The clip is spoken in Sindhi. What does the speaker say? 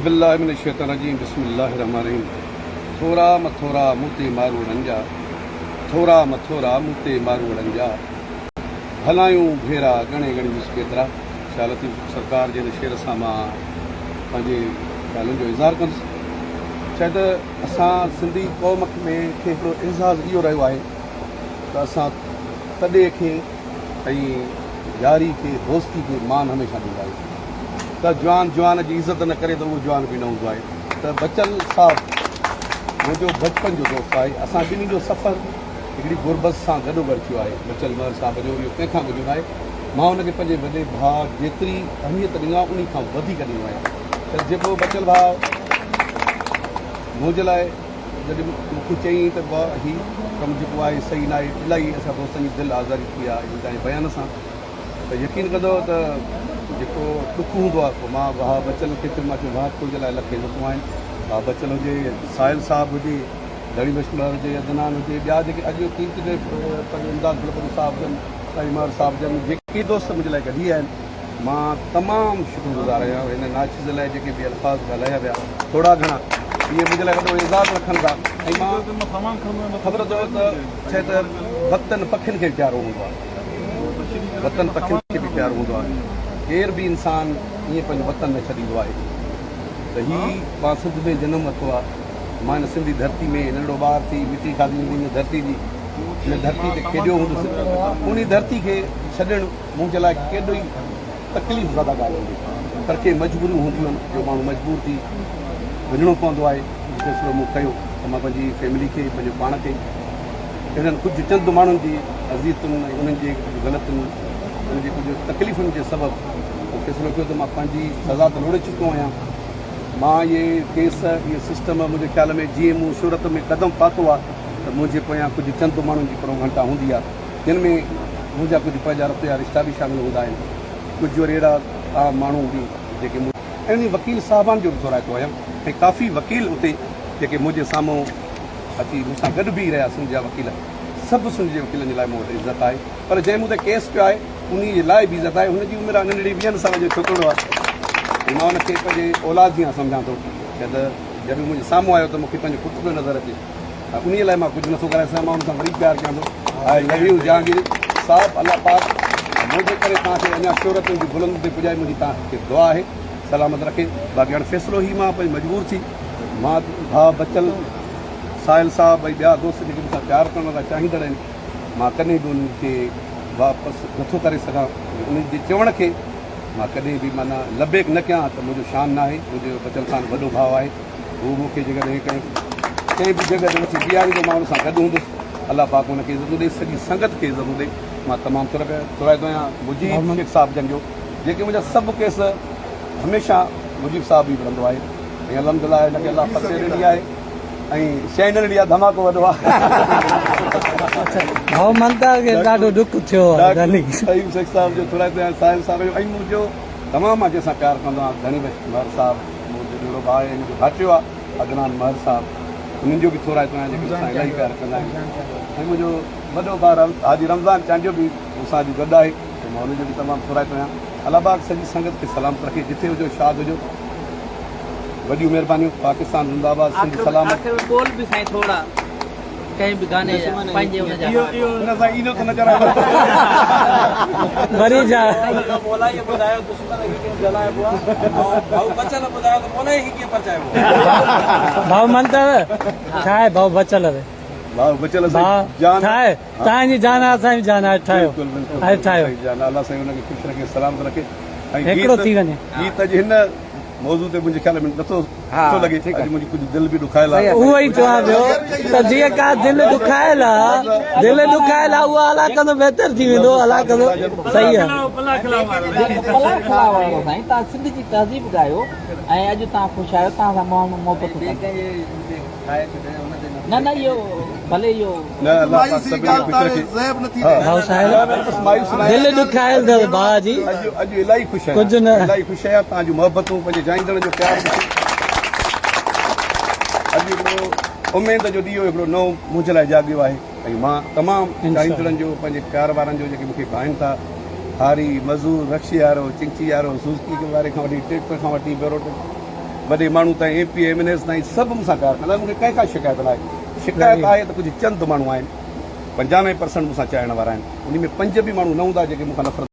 بالله من الشيطان الرجيم بسم الله الرحمن الرحيم ٿورا مٿورا مون تي ماروئڙن جا ٿورا مٿورا مون تي ماروئڙن جا ڀلايون ڀيرا ڳڻي ڳڻي ڏس ڪيترا شاهه لطيف سرڪار جي هن شعر سان مان پنهنجي خيالن جو اظهار ڪندس شايد اسان سنڌي قوم ۾ کي هڪڙو اعزاز اهو رهيو آهي ته اسان تڏي کي ۽ ياري کي دوستي کي مان هميشه ڏيندا آهيون ته جوان جوان جي عزت نه ڪري ته اهو جوان به نه هوندو آهي ته بچل صاحب منهنجو بچپن جو دوست آهي اسان ٻنهي جو سفر هڪڙي غربت سان گڏوگڏ ٿيو آهي بچل مهر صاحب جو اهو ڪنهن کان ڳجهو ناهي مان ان کي پنهنجي وڏي ڀاء جيتري اهميت ڏيندو آهيان انهي کان وڌيڪ ڏيندو آهيان ته جيڪو بچل ڀاء منهنجي لاء جڏهن مون کي چيائين ته ڀاء هي ڪم جيڪو آهي صحيح ناهي الاهي اسان دوستن جي دل آزاري ٿي آهي ان تنهنجي بيان سان ته يقين ڪندو ته جيڪو ڏک هوندو آهي پوء مان ڀاء بچل کي چيو مان چيو ڀاء تنهنجي لاء لکين عزتون آهن ڀاء بچل هجي ساحل صاحب هجي ڌڻي بخش مهر هجي عدنان هجي ٻيا جيڪي اڄ قيمتي پنهنجو امداد ڦلپوٽو صاحب جن سائين مهر صاحب جن جيڪي دوست منهنجي لاء گڏي آيا آهن مان تمام شڪر گذار آهيان هن ناچيز لاء جيڪي به الفاظ ڳالهايا ويا ٿورا گهڻا اهي منهنجي لاء وڏو اعزاز رکن ٿا ۽ مان خبر اٿو ته ڇا ته وطن پکين کي به پيارو هوندو آهي وطن پکين کي به پيارو هوندو آهي ڪير به انسان ائين پنهنجو وطن نه ڇڏيندو آهي ته هي مان سنڌ ۾ جنم ورتو آهي مان هن سنڌي ڌرتي ۾ ننڍڙو ٻار ٿي مٽي کاڌي هوندي هن ڌرتي جي هن ڌرتي تي کيڏيو هوندس انهي ڌرتي کي ڇڏڻ منهنجي لاء ڪيڏو ئي تڪليف زده ڳالهه هوندي پر ڪي مجبوريون هونديون آهن جو ماڻهو مجبور ٿي وڃڻو پوندو آهي اهو فيصلو مون ڪيو ته مان پنهنجي فيملي کي پنهنجو پاڻ کي اهڙن ڪجهه چند ماڻهن جي اذيتن ۽ انهن جي ڪجهه غلطين انهن جي ڪجهه تڪليفن جي سبب اهو فيصلو ڪيو ته مان پنهنجي سزا ته لوڙي چڪو آهيان مان اهي ڪيس اهي سسٽم منهنجي خيال ۾ جيئن مون شهرت ۾ قدم پاتو آهي ته منهنجي پويان ڪجهه چند ماڻهن جي پروگهنٽا هوندي آهي جن ۾ منهنجا ڪجهه پنهنجا رت جا رشتا به شامل هوندا آهن، ڪجهه وري اهڙا عام ماڻهو به جيڪي مون. ۽ انهي وڪيل صاحبان جو به ٿورائتو آهيان ۽ ڪافي وڪيل اتي جيڪي منهنجي سامهون اچي مون سان گڏ بيهي رهيا سنڌ جا وڪيل سڀ سنڌ جي وڪيلن جي لاء مون وٽ عزت آهي پر جنهن مون تي ڪيس پيو آهي انهي جي لاء به عزت آهي هن جي عمر آهي ننڍڙي ويهن سالن جو ڇوڪرڙو آهي ۽ مان ان کي پنهنجي اولاد جيان سمجهان ٿو شايد جڏهن منهنجي سامهون آيو ته مون کي پنهنجو پٽ پيو نظر اچي. انهيء لاء مان ڪجهه نٿو ڳالهائي سگهان، مان ان سان وري پيار ڪيان ٿو. I love you Jahangir صاحب، الله پاڪ منهنجي ڪري توهان کي اڃا شهرتن جي بلندين تي پڄائي، منهنجي توهان کي دعا آهي، سلامت رکي. باقي هاڻي فيصلو هي مان پنهنجي مجبور ٿي مان ڀاء بچل ساحل صاحب ۽ ٻيا دوست جيڪي مون سان پيار ڪرڻ وارا چاهيندڙ آهن مان ڪڏهن به انهن کي واپس نٿو ڪري سگهان انهن جي چوڻ کي مان ڪڏهن به معنيٰ لبيڪ نه ڪيان ته منهنجو شان ناهي منهنجو بچل خان وڏو ڀاء آهي. هو مون کي جيڪڏهن ڪنهن ڪنهن به جڳهه تي وٺي بيهاريندو مان ان سان گڏ هوندس. الله پاڪ ان کي عزتون ڏئي سڄي سنگت کي عزتون ڏئي. مان تمام ٿورائتو آهيان مجيب شيخ صاحب جن جو جيڪي منهنجا سڀ ڪيس هميشه مجيب صاحب ئي وڙهندو آهي ۽ الحمدلله هن کي الله فتح ڏني آهي ۽ شيء نه ڏني آهي ڌماڪو وڏو آهي. ڀائو ممتاز کي ڏاڍو ڏک ٿيو آهي. فهيم شيخ صاحب جو ٿورائتو آهيان ساحل صاحب جو ۽ منهنجو تمام مان جنهن سان پيار ڪندو آهيان ڌڻي بخش مهر صاحب منهنجو ننڍڙو ڀاء آهي منهنجو ڀائٽيو آهي عدنان مهر صاحب انهن جو به ٿورائتو آهيان جيڪي مون سان الاهي پيار ڪندا آهن ۽ منهنجو وڏو ڀاء حاجي رمضان چانڊيو به مون سان اڄ گڏ آهي ته مان ان جو به تمام ٿورائتو آهيان الله پاڪ سڄي سنگت کي سلامت رکي جٿي هجو شاد هجو وڏيون مهربانيون پاڪستان زنده آباد سنڌ سلامت. آخر ۾ ٻول به سائين ٿورا. ڪنهن به گاني جا پنهنجي ان جا نه سائين ايڏو ته نه چرائبو. وري جا. مولائي ٻڌايو دشمن کي ڪيئن جلائبو آ ۽ ڀائو بچل ٻڌايو ته مولائي کي ڪيئن پرچائبو آ. ڀائو منتر ٺاهي ڀائو بچل ري. ڀائو بچل سائين جان ٺاهي تان جي جان آ اسان جي جان آ ٺاهيو بلڪل بلڪل آهي ٺاهيو جان الله سائين ان کي خوش رکي سلامت رکي ۽ هڪڙو ٿي وڃي. گيت اڄ هن موضوع تي منهنجي خيال ۾ نٿو سٺو لڳي اڄ منهنجي ڪجهه دل به ڏکايل آهي. اهو ئي چوان پيو ته جيئن ڪا دل ڏکايل آ دل ڏکايل آ اها الله ڪندو بهتر ٿي ويندو الله ڪندو صحيح آ. پلا کلا وارو سائين تان سنڌ جي تهذيب ڳايو ۽ اڄ تان خوش آهيو تان سان ماڻهو محبتون ڪن نه نه اهو ڀلي اهو نه الله پاڪ سڀني کي خوش رکي. ڀائو ساحل دل ڏکايل اٿس ڀاء جي. اڄ اڄ الاهي خوش آهيان ڪجهه نه. الاهي خوش آهيان توهان جون محبتون پنهنجي چاهيندڙن جو پيار ڏسي اڄ هڪڙو اميد جو ڏيئو هڪڙو نئون منهنجي لاء جاڳيو آهي ۽ مان تمام چاهيندڙن جو پنهنجي پيار وارن جو جيڪي مون کي ڀائين ٿا هاري مزور رڪشي وارو چنگچي وارو سوزڪي واري کان وٺي ٽريڪٽر کان وٺي بيروٽ وڏي ماڻهو تائين M P M N S تائين سڀ مون سان پيار ڪندا آهن مون کي ڪنهن کان شڪايت ناهي شڪايت آهي ته ڪجهه چند ماڻهو آهن 95 پرسنٽ مون سان چاهڻ وارا آهن انهي ۾ پنج به ماڻهو نه هوندا جيڪي مون کان نفرت.